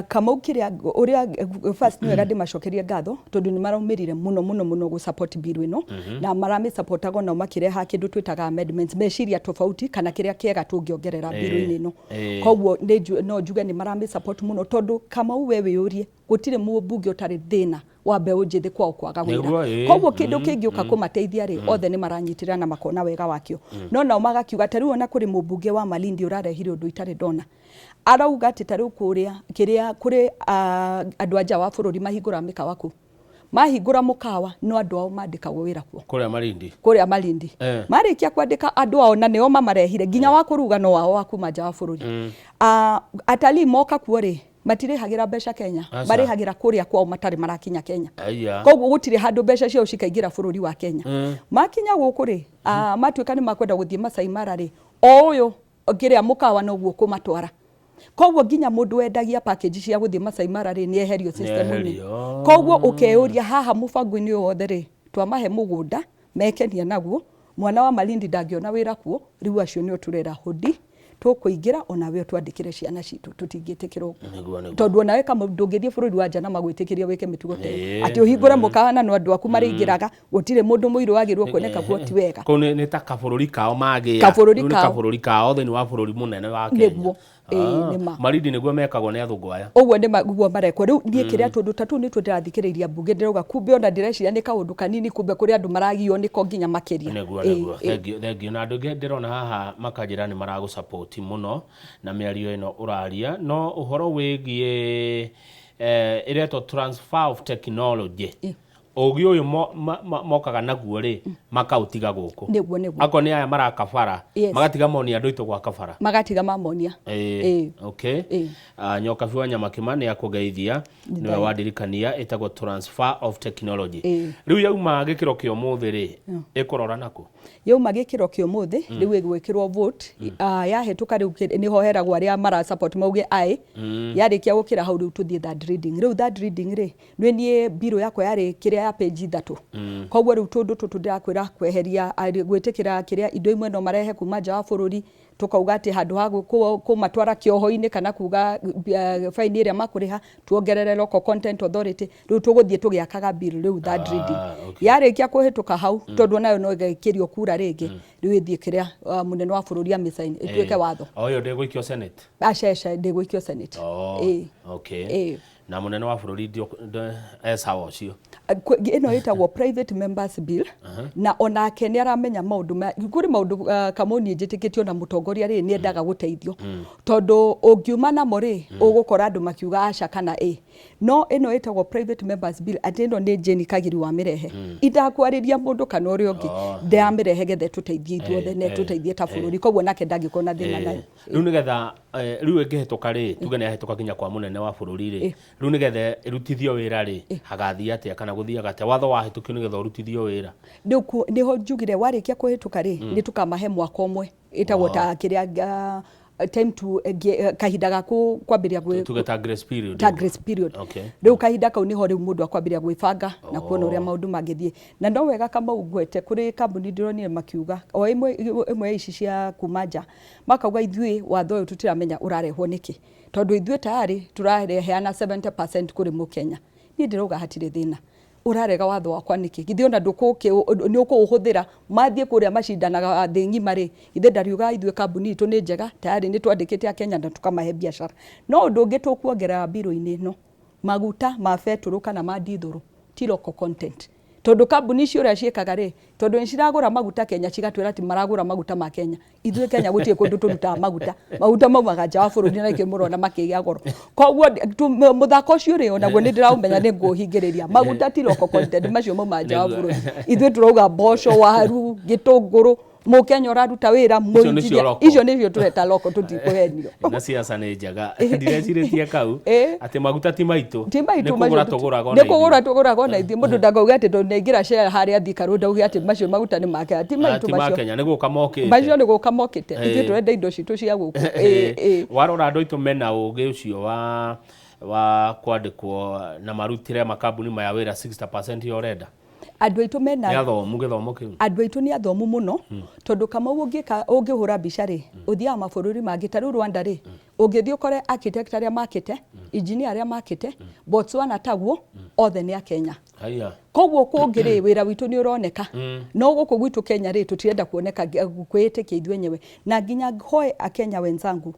Kamau, kĩrĩa ũrĩa first nĩ wega ndĩmacokerie ngatho, tondũ nĩ maraumĩrire mũno mũno mũno gũ support bill ĩno, na maramĩ supportaga onao makĩreha kĩndũ twĩtaga amendments, meciria tofauti kana kĩrĩa kĩega tũngĩongerera bill-inĩ ĩno. Koguo no njuge nĩ maramĩ support mũno, tondũ Kamau, we wĩyũrie, gũtirĩ mũmbunge ũtarĩ thĩna wa mbeũ njĩthĩ kwao kwaga wĩra. Koguo kĩndũ kĩngĩũka kũmateithia rĩ, othe nĩ maranyitĩrĩra na makona wega wakĩo. No nao magakiuga, ta rĩu ona kũrĩ mũmbunge wa Malindi ũrarehire ũndũ itarĩ ndona. Arauga atĩ ta rĩu kũrĩa kĩrĩa kũrĩ andũ a nja wa bũrũri mahingũraga mĩkawa kũu, mahingũra mũkawa no andũ ao mandĩkagwo wĩra kuo. Kũrĩa Malindi? Kũrĩa Malindi. Marĩkia kwandĩka andũ ao, na nĩo mamarehire, nginya wa kũruga no wao wa kuma nja wa bũrũri. Atalii moka kuo rĩ, Matirĩhagĩra mbeca Kenya. Aca. Marĩhagĩra kũrĩa kwao matarĩ marakinya Kenya. Aya. Koguo gũtirĩ handũ mbeca ciao cikaingĩra bũrũri wa Kenya. Makinya gũkũ rĩ, matuĩka nĩ makwenda gũthiĩ Masai Mara rĩ, o ũyũ kĩrĩa mũkawa noguo kũmatwara. Koguo nginya mũndũ wendagia package cia gũthiĩ Masai Mara rĩ, nĩ eherio system-inĩ. Nĩeherio. Koguo ũkeyũria haha mũbango-inĩ ũyũ wothe rĩ, twamahe mũgũnda mekenia naguo, mwana wa Malindi ndangĩona wĩra kuo, rĩu acio nĩo tũrera hũndi, tũkũingĩra onawe ũtwandĩkĩre ciana citũ, tũtingĩtĩkĩra ũguo. Nĩguo, nĩguo. Tondũ onawe kama ndũngĩthiĩ bũrũri wa nja na magwĩtĩkĩrie wĩke mĩtugo ta ĩyo. Ĩĩ. Atĩ ũhingũre mũkawa na no andũ aku marĩingĩraga, gũtirĩ mũndũ mũirũ wagĩrĩirwo kuoneka kuo, ti wega. Kũu nĩ ta kabũrũri kao magĩa. Kabũrũri Rĩu nĩ kao. kabũrũri kao thĩinĩ wa bũrũri mũnene wa Kenya. Nĩguo. Ĩĩ, nĩ ma. Malindi nĩguo mekagwo nĩ athũngũ aya. Ũguo nĩ guo marekwo. Rĩu niĩ kĩrĩa tũndũ ta tũu nĩtuo ndĩrathikĩrĩiria mbunge ndĩrauga kumbe ona ndĩreciria nĩ kaũndũ kanini kumbe kũrĩ andũ maragio nĩko nginya makĩria. Nĩguo, Ĩĩ, nĩguo. ĩĩ. Thengiũ, thengiũ. Na andũ aingĩ ndĩrona haha makanjĩra nĩ maragũ support mũno na mĩario ĩno ũraria. No ũhoro wĩgiĩ ĩretwo transfer of technology. Ĩĩ. Ũgĩ ũyũ mokaga naguo rĩ, makaũtiga gũkũ. Nĩguo, nĩguo. Akorwo nĩ aya maraka bara, Yes. magatiga monia andũ aitũ gwaka bara. Magatiga mamonia. Ĩĩ. Ĩĩ. Okay. Ĩĩ. Nyokabi wa Nyamakima nĩ akũgeithia, nĩwe wandirikania, ĩtagwo transfer of technology. Ĩĩ. Rĩu yauma gĩkĩro kĩa ũmũthĩ rĩ, ĩkũrora nakũ? Yauma gĩkĩro kĩa ũmũthĩ, rĩu ĩgwĩkĩrwo vote, yahĩtũka rĩu nĩho heragwo arĩa mara support mauge aye. Yarĩkia gũkĩra hau rĩu tũthiĩ third reading. Rĩu third reading rĩ, nĩ niĩ mbirũ yakwa yarĩ kĩrĩa ya page 3. Koguo rĩu tũndũ tũtũ ndĩrakwĩra kweheria, gwĩtĩkĩra kĩrĩa indo imwe no marehe kuma nja wa bũrũri, tũkauga atĩ handũ ha kũmatwara kĩoho-inĩ kana kuga faini ĩrĩa makũrĩha, tuongerere local content authority. Rĩu tũgũthiĩ tũgĩakaga bill rĩu third reading. Yarĩkia kũhĩtũka hau, tondũ onayo no ĩgekĩrio kura rĩngĩ, rĩu ĩthiĩ kĩrĩa mũnene wa bũrũri amĩsign, ĩtuĩke watho. O ĩyo ndĩgũikio Senate? Aca, aca, ndĩgũikio Senate. Oh, Ĩĩ. okay. Ĩĩ. Na mũnene wa bũrũri e sawa ũcio? Ĩno ĩtagwo private members bill, na onake nĩ aramenya maũndũ ma, kũrĩ maũndũ Kamau niĩ njĩtĩkĩtie ona mũtongoria rĩ nĩ endaga gũteithio, tondũ ũngiuma namo rĩ ũgũkora andũ makiuga aca kana ĩ. No ĩno ĩtagwo private members bill, atĩ ĩno nĩ Jane Kagiri wamĩrehe, idakwarĩria mũndũ kana ũrĩa ũngĩ, ndĩramĩrehe getha ĩtũteithie ithuothe na ĩtũteithie ta bũrũri, koguo nake ndangĩkorwo na thĩna nayo. Rĩu nĩgetha rĩu ĩngĩhĩtũka rĩ, tuge nĩ yahĩtũka nginya kwa mũnene wa bũrũri rĩ, rĩu nĩgetha ĩrutithio wĩra rĩ, hagathiĩ atĩa kana gũthiaga atĩa? Watho wahĩtũkio nĩgetha ũrutithio wĩra? Rĩu nĩho njugire warĩkia kũhĩtũka rĩ, nĩ tũkamahe mwaka ũmwe, ĩtagwo ta kĩrĩa, time to kahinda ga kwambĩrĩria tuge ta grace period. Ta grace period. Rĩu kahinda kau nĩho rĩu mũndũ akwambĩrĩria gwĩbanga na kuona ũrĩa maũndũ mangĩthiĩ. Na no wega Kamau ngwete kũrĩ kambuni ndĩronire makiuga o ĩmwe ĩmwe ya ici cia kuma nja, makauga ithuĩ watho ũyũ tũtiramenya ũrarehwo nĩkĩ, tondũ ithuĩ tayari tũraheana 70% kũrĩ mũkenya. Niĩ ndĩrauga hatirĩ thĩna, ũrarega watho wakwa nĩkĩ? Githĩ ona nĩ ũkũũhũthĩra? Mathiĩ kũrĩa macindanaga thĩ ng'ima rĩ, ithe ndariuga ithuĩ kambuni itũ nĩ njega, tayari nĩ twandĩkĩte akenya na tũkamahe biacara. No ũndũ ũngĩ tũkuongerera mbirũ-inĩ ĩno, maguta ma betũrũ kana ma ndithũrũ ti local content, tondũ kambuni icio ũrĩa ciĩkaga rĩ, tondũ nĩ ciragũra maguta Kenya, cigatwĩra atĩ maragũra maguta ma Kenya. Ithuĩ Kenya gũtirĩ kũndũ tũrutaga maguta, maguta maumaga nja wa bũrũri na nĩkĩo mũrona makĩgĩa goro. Koguo mũthako ũcio rĩ, onaguo nĩ ndĩraũmenya, nĩ ngũũhingĩrĩria. Maguta ti local content, macio maumaga nja wa bũrũri. Ithuĩ tũrauga mboco, waru, gĩtũngũrũ, mũkenya ũraruta wĩra, Icio nĩcio mũinjinia, local. Icio nĩcio tũreta local, tũtikũhenio. Na siasa nĩ njega, ndirecirĩtie kau atĩ maguta ti maitũ. Ti maitũ. Nĩ kũgũra macio tũgũraga ona nĩ kũgũra ithuĩ. Tũgũraga ona ithuĩ. Mũndũ ndangauge atĩ tondũ nĩaingĩra share harĩa Thika Road auge atĩ macio maguta nĩ make, ti maitũ. Ti ma macio. Kenya, nĩ gũka mokĩte. Macio nĩ gũka mokĩte, ithuĩ tũrenda indo citũ cia gũkũ. Ĩĩ, ĩĩ. Warora andũ aitũ mena ũgĩ ũcio wa kwandĩkwo na marutĩre makambuni maya wĩra 60% ya ũrenda. Andũ aitũ mena Nĩ athomu gĩthomo kĩu. Andũ aitũ nĩ athomu mũno, tondũ Kamau ũngĩka ũngĩhũra mbica rĩ, ũthiaga mabũrũri mangĩ ta rĩu Rwanda rĩ, ũngĩthiĩ ũkore architect arĩa makĩte, engineer arĩa makĩte, Botswana taguo, othe nĩ a Kenya. Haya. Koguo kũngĩ rĩ, wĩra witũ nĩ ũroneka, no gũkũ gwitũ Kenya rĩ, tũtirenda kuoneka kwĩĩtĩkia ithuĩ enyewe. Na nginya hoe akenya wenzangu,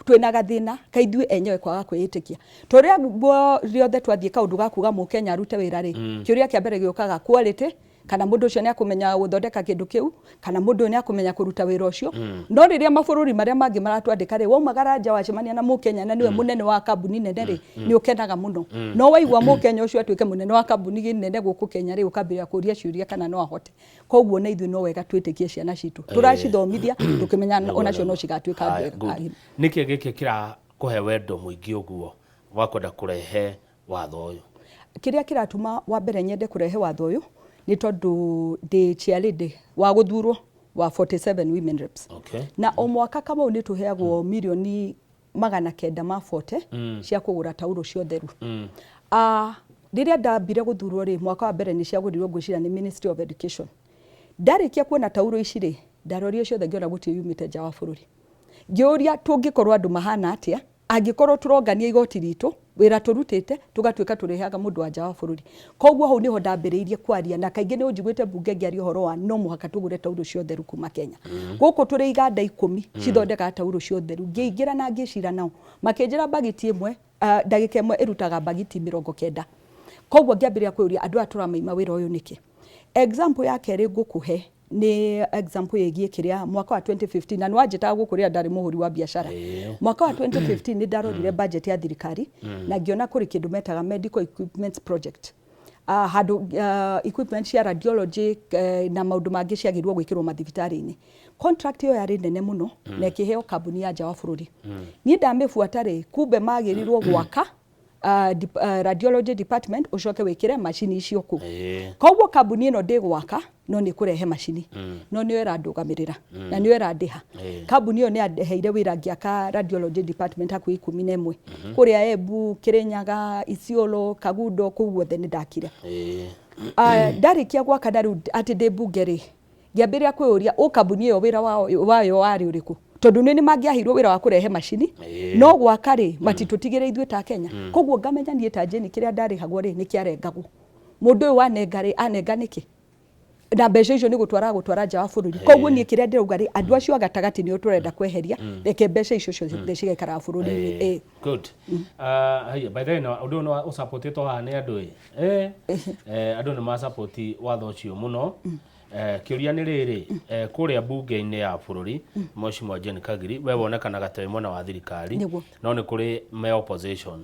twĩna gathĩna ka ithuĩ enyewe kwaga kwĩĩtĩkia. Tũrĩa guo rĩothe twathiĩ kaũndũ ga kuga mũkenya arute wĩra rĩ, kĩũria kĩa mbere gĩũkaga quality, kana mũndũ ũcio nĩ akũmenya gũthondeka kĩndũ kĩu, kana mũndũ ũyũ nĩ akũmenya kũruta wĩra ũcio. No rĩrĩa mabũrũri marĩa mangĩ maratwandĩka rĩ, waumagara nja wacemania na mũkenya na nĩwe mũnene wa kambuni nene rĩ, nĩ ũkenaga mũno. No waigua mũkenya ũcio atuĩke mũnene wa kambuni nene gũkũ Kenya rĩ, ũkambĩrĩria kũria ciũria kana no ahote. Koguo na ithuĩ no wega twĩtĩkie ciana citũ tũracithomithia, tũkĩmenya onacio no cigatuĩka andũ Haya, ega good. Agima. Nĩkĩ gĩkĩ kĩrakũhe wendo mũingĩ ũguo? Wa kwenda kũrehe watho ũyũ? Kĩrĩa kĩratũma wa mbere nyende kũrehe watho ũyũ nĩ tondũ ndĩ chairlady wa gũthurwo wa 47 women reps. Na o mwaka, Kamau, nĩ tũheagwo mirioni 940 cia kũgũra taurũ cia ũtheru. Ah, rĩrĩa ndambire gũthurwo rĩ, mwaka wa mbere nĩ ciagũrirwo, ngwĩciria nĩ Ministry of Education. Ndarĩkia kuona taurũ ici rĩ, ndarorire ciothe ngĩona gũtirĩ yumĩte nja wa bũrũri. Ngĩũria, tũngĩkorwo andũ mahana atĩa angĩkorwo tũrongania igoti ritũ, wĩra tũrutĩte, tũgatuĩka tũrĩheaga mũndũ wa nja wa bũrũri? Koguo hau nĩho ndambĩrĩirie kwaria, na kaingĩ nĩ ũnjiguĩte mbunge ngĩaria ũhoro wa no mũhaka tũgũre taurũ cia ũtheru kuma Kenya. Gũkũ tũrĩ iganda 10 cithondekaga taurũ cia ũtheru. Ngĩingĩra na ngĩcira nao, makĩnjĩra mbagiti ĩmwe, ndagĩka ĩmwe ĩrutaga mbagiti 90. Koguo ngĩambĩrĩria kwĩyũria, andũ aya tũramaima wĩra ũyũ nĩkĩ? Example ya kerĩ ngũkũhe nĩ example ĩgiĩ kĩrĩa mwaka wa 2015, na nĩ wanjĩtaga gũkũ rĩrĩa ndarĩ mũhũri wa biacara. Mwaka wa 2015 nĩ ndarorire budget ya thirikari na ngĩona kũrĩ kĩndũ metaga medical equipment project, handũ equipment cia radiology na maũndũ mangĩ ciagĩrĩirwo gwĩkĩrwo mathibitarĩ-inĩ. Contract ĩyo yarĩ nene mũno na ĩkĩheo kambuni ya nja wa bũrũri. Niĩ ndamĩbuata rĩ, kumbe magĩrĩirwo gwaka radiology department, ũcoke wĩkĩre macini icio kũu. Koguo kambuni ĩno ndĩgwaka no nĩ kũrehe macini, no nĩyo ĩrandũgamĩrĩra na nĩyo ĩrandĩha. Kambuni ĩyo nĩ yandeheire wĩra, ngĩaka radiology department hakuhĩ 11 kũrĩa Embu, Kĩrĩnyaga, Isiolo, Kagundo, kũu guothe nĩ ndakire. Ndarĩkia gwaka na rĩu atĩ ndĩ mbunge rĩ, ngĩambĩrĩria kwĩyũria, ũ kambuni ĩyo wĩra wao wayo warĩ ũrĩkũ? Tondũ nĩ mangĩaheirwo wĩra wa kũrehe macini, no gwaka rĩ, matitũtigĩre ithuĩ ta Kenya. Koguo ngamenya niĩ ta Jane, kĩrĩa ndarĩhagwo rĩ, nĩ kĩarengagwo. Mũndũ ũyũ wanenga rĩ, anenga nĩkĩ? Na mbeca icio nĩ gũtwara gũtwara nja wa bũrũri. Koguo niĩ kĩrĩa ndĩrauga rĩ, andũ acio a gatagatĩ nĩo tũrenda kweheria, reke mbeca icio ciothe cigaikaraga bũrũri-inĩ. Good. Haya, by the way, no ũndũ ũyũ nĩ ũsupportĩtwo haha nĩ andũ ĩ. Andũ nĩ masupport watho ũcio mũno. Kĩũria nĩ rĩrĩ, kũrĩa mbunge-inĩ ya bũrũri, Mheshimiwa Jane Kagiri, we wonekanaga ta wĩ mwena wa thirikari, no nĩ kũrĩ me opposition.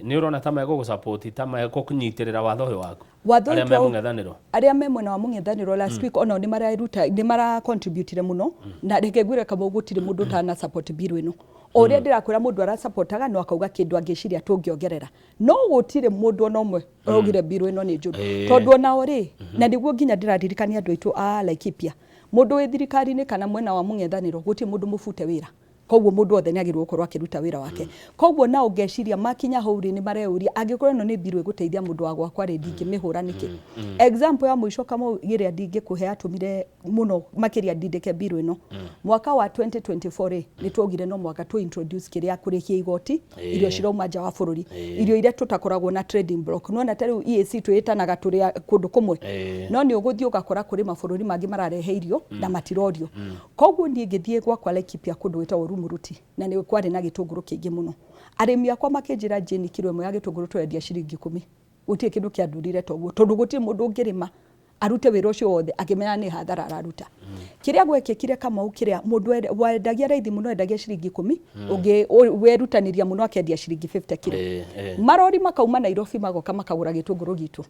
Nĩ ũrona ta megũgũsupport, ta megũkũnyitĩrĩra watho ũyũ waku? Watho Arĩa me mũng'ethanĩro. Arĩa me mwena wa mũng'ethanĩro last week onao nĩ mareruta, nĩ mara contributire mũno. Na reke ngwĩre, Kamau, gũtirĩ mũndũ ũtana support bill ĩno. O ũrĩa ndĩrakwĩra, mũndũ arasupportaga no akauga kĩndũ angĩciria tũngĩongerera, no gũtirĩ mũndũ ona ũmwe ũraugire bill ĩno nĩ njũru. Tondũ onao rĩ, na nĩguo nginya ndĩraririkania andũ aitũ a Laikipia, mũndũ wĩ thirikari-inĩ kana mwena wa mũng'ethanĩro, gũtirĩ mũndũ mũbute wĩra. Koguo mũndũ wothe nĩ agĩrĩirwo gũkorwo akĩruta wĩra wake. Koguo nao ngeciria makinya hau rĩ, nĩ mareyũria, angĩkorwo ĩno nĩ bill ĩgũteithia mũndũ wa gwakwa rĩ, ndingĩmĩhũra nĩkĩ? Example ya mũico, Kamau, ĩrĩa ndingĩkũhe yatũmire mũno makĩria ndindĩke bill ĩno, mwaka wa 2024 rĩ, nĩ twaugire no mũhaka tũ introduce kĩrĩa kũrĩhia igoti irio cirauma nja wa bũrũri, irio iria tũtakoragwo na trading block. Nĩwona ta rĩu EAC twĩtanaga tũrĩ kũndũ kũmwe, no nĩ ũgũthiĩ ũgakora kũrĩ mabũrũri mangĩ mararehe irio na matirorio. Koguo niĩ ngĩthiĩ gwakwa Laikipia, kũndũ gwĩtagwo Rumuruti, na nĩ kwarĩ na gĩtũngũrũ kĩingĩ mũno. Arĩmi akwa makĩnjĩra, "Jane, kiro ĩmwe ya gĩtũngũrũ tũrendia ciringi 10." Gũtirĩ kĩndũ kĩandurire toguo, tondũ gũtirĩ mũndũ ũngĩrĩma arute wĩra ũcio wothe akĩmenya nĩ hathara araruta. Kĩrĩa gwekĩkire, Kamau, kĩrĩa mũndũ wendagia raithi mũno endagia ciringi 10, ũngĩ werutanĩria mũno akendia ciringi 50 kiro. Ĩĩ, ĩĩ. Marori makauma Nairobi, magoka makagũra gĩtũngũrũ gitũ,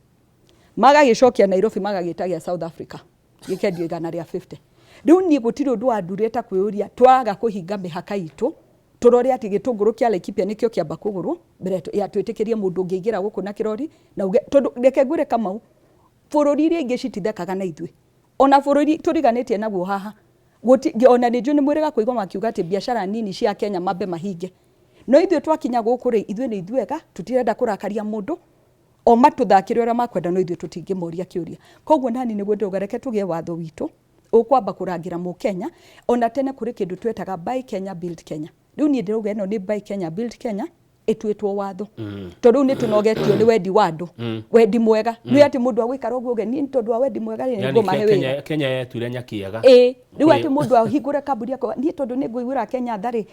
magagĩcokia Nairobi, magagĩta gĩa South Africa, gĩkendio 150. Rĩu niĩ gũtirĩ ũndũ wandurire ta kwĩyũria, twaga kũhinga mĩhaka itũ, tũrore atĩ gĩtũngũrũ kĩa Laikipia nĩkĩo kĩamba kũgũrwo mbere ya twĩtĩkĩrie mũndũ ũngĩingĩra gũkũ na kĩrori na uge. Tondũ reke ngwĩre, Kamau, bũrũri iria ingĩ citithekaga na ithuĩ, ona bũrũri tũriganĩtie naguo haha. Ona nĩ njũĩ nĩ mwĩrĩga kũigua makiuga atĩ biacara nini cia Kenya mambe mahinge, no ithuĩ twakinya gũkũ rĩ, ithuĩ nĩ ithuĩ ega, tũtirenda kũrakaria mũndũ. O matũthakĩre ũrĩa makwenda, no ithuĩ tũtingĩmoria kĩũria. Koguo nani nĩguo ndĩrauga, reke tũgĩe watho witũ ũkwamba kũrangĩra mũkenya. Ona tene kũrĩ kĩndũ twetaga Buy Kenya, Build Kenya. Rĩu niĩ ndĩrauga ĩno nĩ Buy Kenya, Build Kenya ĩtuĩtwo watho, tondũ rĩu nĩ tũnogetio nĩ wendi wa andũ, wendi mwega. Nĩ atĩ mũndũ agũikara ũguo uge, niĩ tondũ wa wendi mwega rĩ, Yani nĩngũmahe wĩra. Kenya yetuire nyakiega. Ĩĩ, rĩu atĩ mũndũ ahingũre kambuni akauga, niĩ tondũ nĩ ngũiguĩra Kenya tha rĩ,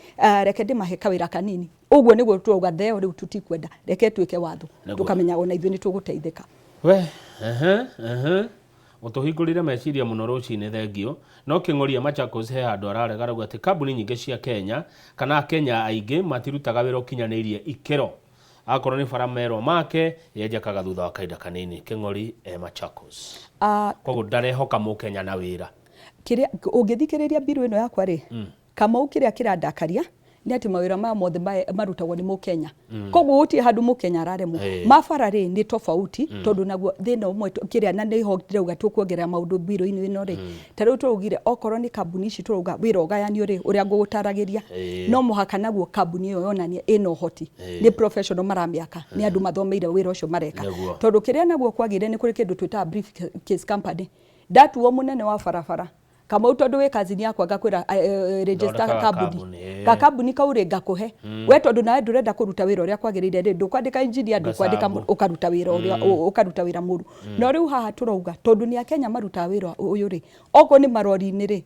reke ndĩmahe kawĩra kanini. Ũguo nĩguo tũrauga theo rĩu tũtikwenda, reke ĩtuĩke watho. Tũkamenya ona ithuĩ nĩ tũgũteithĩka. We, ehe, ehe. Ũtũhingũrire meciria mũno rũcinĩ, thengio. No Kĩng'oria Machakos he handũ ararega, arauga atĩ kambuni nyingĩ cia Kenya kana Akenya aingĩ matirutaga wĩra ũkinyanĩirie ikĩro. Akorwo nĩ bara merwo make yenjekaga thutha wa kahinda kanini. Kĩng'ori e Machakos. Koguo ndarehoka mũkenya na wĩra. Kĩrĩa ũngĩthikĩrĩria mbiru ĩno yakwa rĩ, Kamau, kĩrĩa kĩrandakaria Nĩ atĩ mawĩra maya mothe marutagwo nĩ Mũkenya, koguo gũtirĩ handũ Mũkenya araremwo. Ma bara rĩ, nĩ tofauti, tondũ naguo thĩna ũmwe kĩrĩa na nĩho ndĩrauga tũkuongerera maũndũ mbirũ-inĩ ĩno rĩ, ta rĩu tũraugire okorwo nĩ kambuni ici tũrauga wĩra ũgayanio rĩ, ũrĩa ngũgũtaragĩria, no mũhaka naguo kambuni ĩyo yonanie ĩna ũhoti, nĩ professional maramĩaka, nĩ andũ mathomeire wĩra ũcio mareka. Tondũ kĩrĩa naguo kwagĩrĩire, nĩ kũrĩ kĩndũ twĩtaga briefcase company. Ndatuo mũnene wa barabara, Kamau, tondũ wĩ kazini yakwa, ngakwĩra register Thondeka kambuni. Kambuni, Gakambuni kau rĩ, ngakũhe we, tondũ nawe ndũrenda kũruta wĩra ũrĩa kwagĩrĩire rĩ, ndũkwandĩka engineer, ndũkwandĩka Gacabu. Ũkaruta wĩra ũrĩa ũkaruta wĩra mũru. No rĩu haha tũrauga tondũ nĩ Akenya marutaga wĩra ũyũ rĩ, okorwo nĩ marori-inĩ rĩ,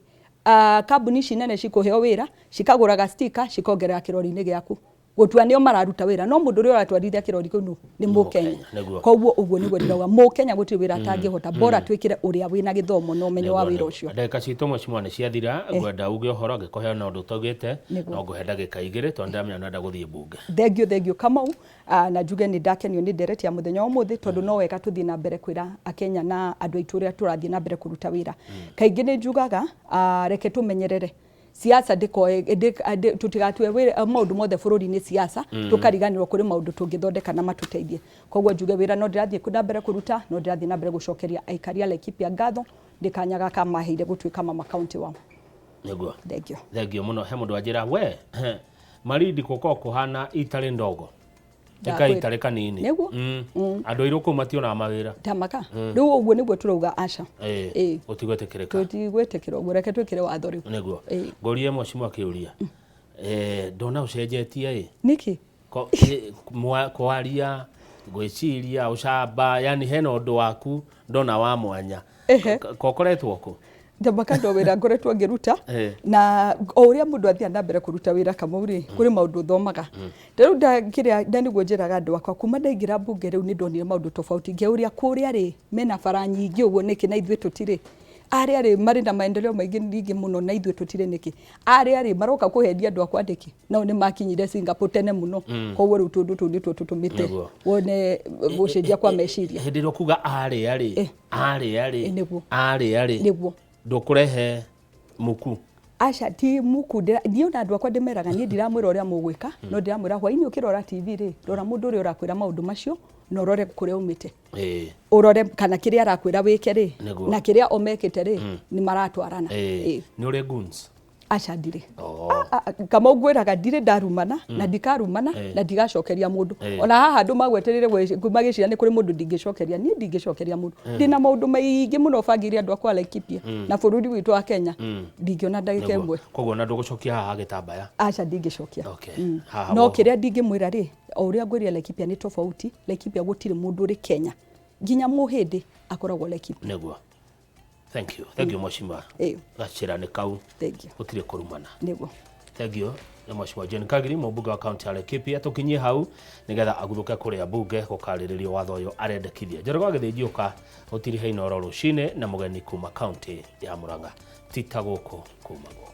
kambuni ici nene cikũheo wĩra, cikagũraga sticker, cikongerera kĩrori-inĩ gĩaku gũtua nĩo mararuta wĩra, no mũndũ ũrĩa ũratwarithia kĩrori kĩu nũ? Nĩ Mũkenya. Nĩguo. Koguo ũguo nĩguo ndĩrauga, Mũkenya gũtirĩ wĩra atangĩhota, bora twĩkĩre ũrĩa wĩna gĩthomo na ũmenyo wa wĩra ũcio. Ndagĩka citũ, mheshimiwa, nĩ ciathira. Ngwenda uge ũhoro angĩkorwo hena ũndũ ũtaugĩte. No ngũhe ndagĩka 2 tondũ ndĩramenya nĩũrenda gũthiĩ mbunge. Thengiũ, thengiũ, Kamau. Na njuge nĩ ndakenio nĩ ndereti ya mũthenya wa ũmũthĩ, tondũ no wega tũthiĩ na mbere kwĩra Akenya na andũ aitũ ũrĩa tũrathiĩ na mbere kũruta wĩra. Kaingĩ nĩ njugaga, reke tũmenyerere siasa, ndĩkoe tũtigatue maũndũ mothe bũrũri-inĩ siasa, tũkariganĩrwo kũrĩ maũndũ tũngĩthondeka na matũteithie. Koguo njuge wĩra no ndĩrathiĩ na mbere kũruta, no ndĩrathiĩ na mbere gũcokeria aikari a Laikipia ngatho nĩ kanya gaka maheire gũtuĩka mama county wao. Thengiũ. Thengio mũno. He mũndũ wanjĩra we Malindi gũkorwo kũhana itarĩ ndogo. Ndakwĩra. Ĩka itarĩ kanini. Andũ airũ kũu mationaga mawĩra. Tamaka rĩu ũguo nĩguo tũrauga aca. Gũtigwĩtĩkĩrĩka. Tũtigwĩtĩkĩra ũguo, reke twĩkĩre watho rĩu. Ngũrie mheshimiwa kĩũria. Ndona ũcenjetie ĩ. Nĩkĩ? Kwaria, gwĩciria, ũcamba, yani hena ũndũ waku ndona wa mwanya. Kokoretwo kũ? Ndamaka ndo wĩra ngoretwo ngĩruta. Na o ũrĩa mũndũ athiaga na mbere kũruta wĩra, Kamau rĩ, kũrĩ maũndũ ũthomaga. Rĩu kĩrĩa na nĩguo njĩraga andũ akwa, kuma ndaingĩra mbunge rĩu nĩ ndonire maũndũ tofauti, ngĩũria kũrĩa rĩ mena bara nyingĩ ũguo nĩkĩ na ithuĩ tũtirĩ? Arĩa rĩ marĩ na maendeleo maingĩ nyingĩ mũno na ithuĩ tũtirĩ nĩkĩ? Arĩa rĩ maroka kũhendia andũ akwa nĩkĩ, nao nĩ makinyire Singapore tene mũno? Koguo rĩu tũndũ tũu nĩtuo tũtũmĩte wone gũcenjia kwa meciria. Hĩndĩ ĩrĩa ũkuga arĩa rĩ, arĩa rĩ, arĩa rĩ, ndũkũrehe muku. Aca, ti muku. Niĩ ona andũ akwa ndĩmeraga, niĩ ndiramwĩra ũrĩa mũgwĩka, no ndĩramwĩra hwainĩ ũkĩrora TV rĩ, rora mũndũ ũrĩa ũrakwĩra maũndũ macio na ũrore kũrĩa umĩte, ũrore kana kĩrĩa arakwĩra wĩke rĩ na kĩrĩa o mekĩte rĩ nĩ maratwarana. Nĩ ũrĩ goons? Aca, ndirĩ. Kamau, ngwĩraga ndirĩ ndarumana na ndikarumana na ndigacokeria mũndũ. Ona haha andũ magwetereire magĩciria nĩ kũrĩ mũndũ ndingĩcokeria. Niĩ ndingĩcokeria mũndũ. Ndĩna maũndũ maingĩ mũno bangĩire andũ akwa Laikipia na bũrũri witũ wa Kenya, ndingĩona ndagĩka ĩmwe. Koguo ona ndũgũcokia haha gĩtambaya? Aca, ndingĩcokia. No kĩrĩa ndingĩmwĩra rĩ, o ũrĩa ngwĩrire, Laikipia nĩ tofauti. Laikipia gũtirĩ mũndũ ũrĩ Kenya, nginya mũhĩndĩ akoragwo Laikipia. Nĩguo. Thank you, thank you, mheshimiwa. Gacĩra nĩ kau. Thank you. Gũtirĩ kũrumana. Nĩguo. Thank you. Nĩ mheshimiwa Jane Kagiri, mũmbunge wa kaunti ya Laikipia. Tũkinyie hau nĩgetha aguthũke kũrĩa mbunge gũkarĩrĩrio watho ũyũ arendekithia. Njoroge wa Gĩthĩnji ũka ũtirihe Inooro rũcinĩ na mũgeni kuma kaunti ya Murang'a. Ti ta gũkũ kumagwo.